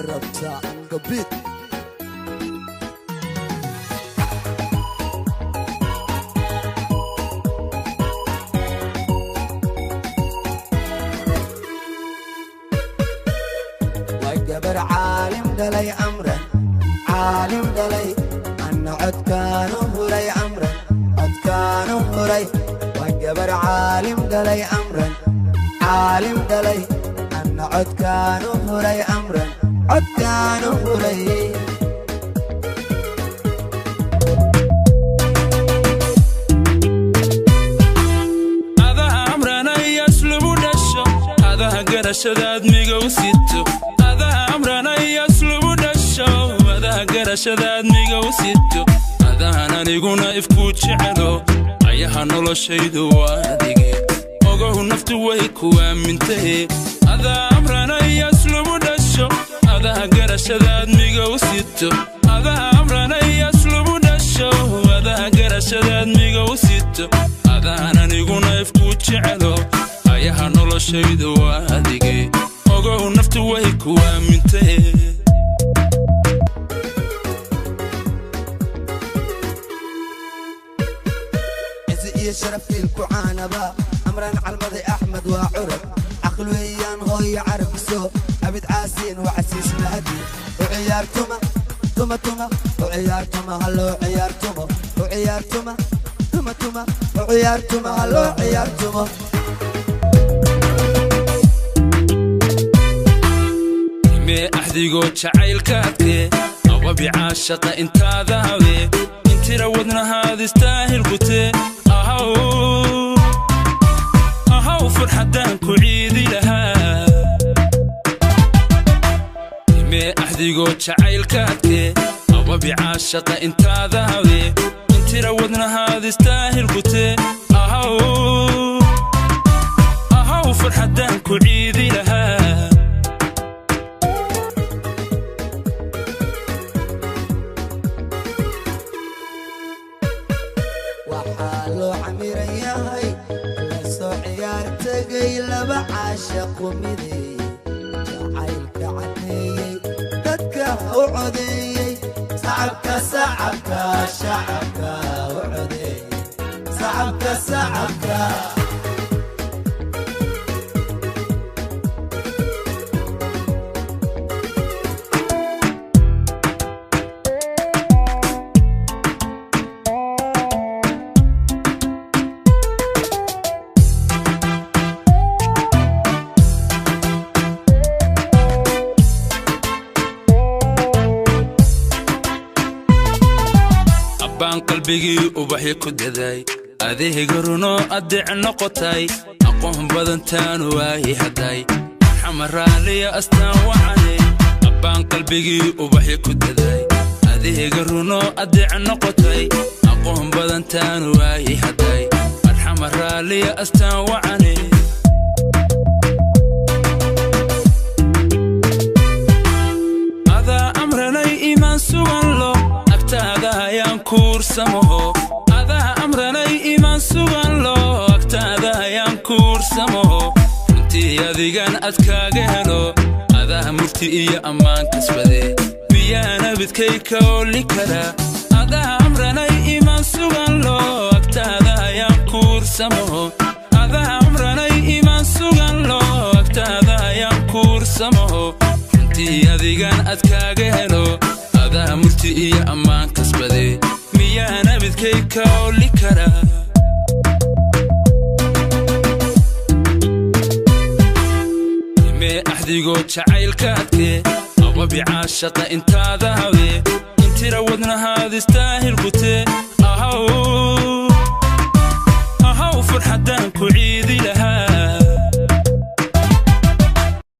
Rabta the beat. وجبر عالم دلي أمرا عالم دلي أن عد كانوا هري أمرا عد كانوا هري وجبر عالم دلي أمرا عالم دلي أن عد كانوا هري أمرا عد كانوا هري. Ada amrana yaslubu dhasho, adaha garashadaad migow sito. Adaha amrana yaslubu dhasho, adaha garashadaad migow sito. Adahan aniguna ifku jecelo, ayaha noloshaydu waa adige. Ogow naftu way ku aamintahe. Ada amrana yaslubu dhasho, adaha garashadaad migow sito. Adaha amrana yaslubu dhasho, adaha garashadaad migow sito. Adahan aniguna ifku jecelo, ayaha noloshaydu waa adige. Ogow naftu way ku aamintahe. عز شرف الكعانبا أمران علمضي أحمد وعرب عقل ويان هوي عرب سو عبد عاسين وعسيس مهدي وعيار تما تما تما وعيار تما هلو عيار تما وعيار تما تما تما وعيار تما هلو عيار تما. Mee axdigoo jacaylka adkee, awabi caashaqa intaada habe, intira wadnahaad istaahil gutee. Ahaw ahaw farxaddaan ku ciidi lahaa. Mee axdigoo jacaylka adkee, awabi caashaqa intaada habe, intira wadnahaad istaahil gutee. Ahaw ahaw farxaddaan ku ciidi lahaa. Waxaa loo camiran yahay la soo ciyaar tegay laba caashaqu mideeyey jacaylka caddeeyey dadka u codeeyey sacabka sacabka shacabka u codeeyey sacabka sacabka. Abbaan qalbigii ubaxyo ku daday, adeega runo adeec noqotay, aqoon badantaan waayi hadday, marxama raaliya astaan wacane. Abbaan qalbigii ubaxyo ku daday, adeega runo adeec noqotay, aqoon badantaan waayi hadday, marxama raaliya astaan wacane. Adaa amranay imaan sugan lo, agtaada ayaan kuursamaho. Adaa amranay imaan sugan lo, agtaada ayaan kuursamaho. Runtii adigan adkaaga helo, adaa murti iyo ammaan kasbade, miyaana bidkay ka oli karaa? Adaa amranay imaan sugan lo, agtaada ayaan kuursamaho. Adaa amranay imaan sugan lo, agtaada ayaan kuursamaho. Runtii adigan adkaaga helo, adaa murti iyo ammaan kasbade, miyaana bidkay ka oli karaa? Mee axdigoo jacaylka adkee, awabi caashaqa intaada habe, intira wadnahaad istaahil gutee.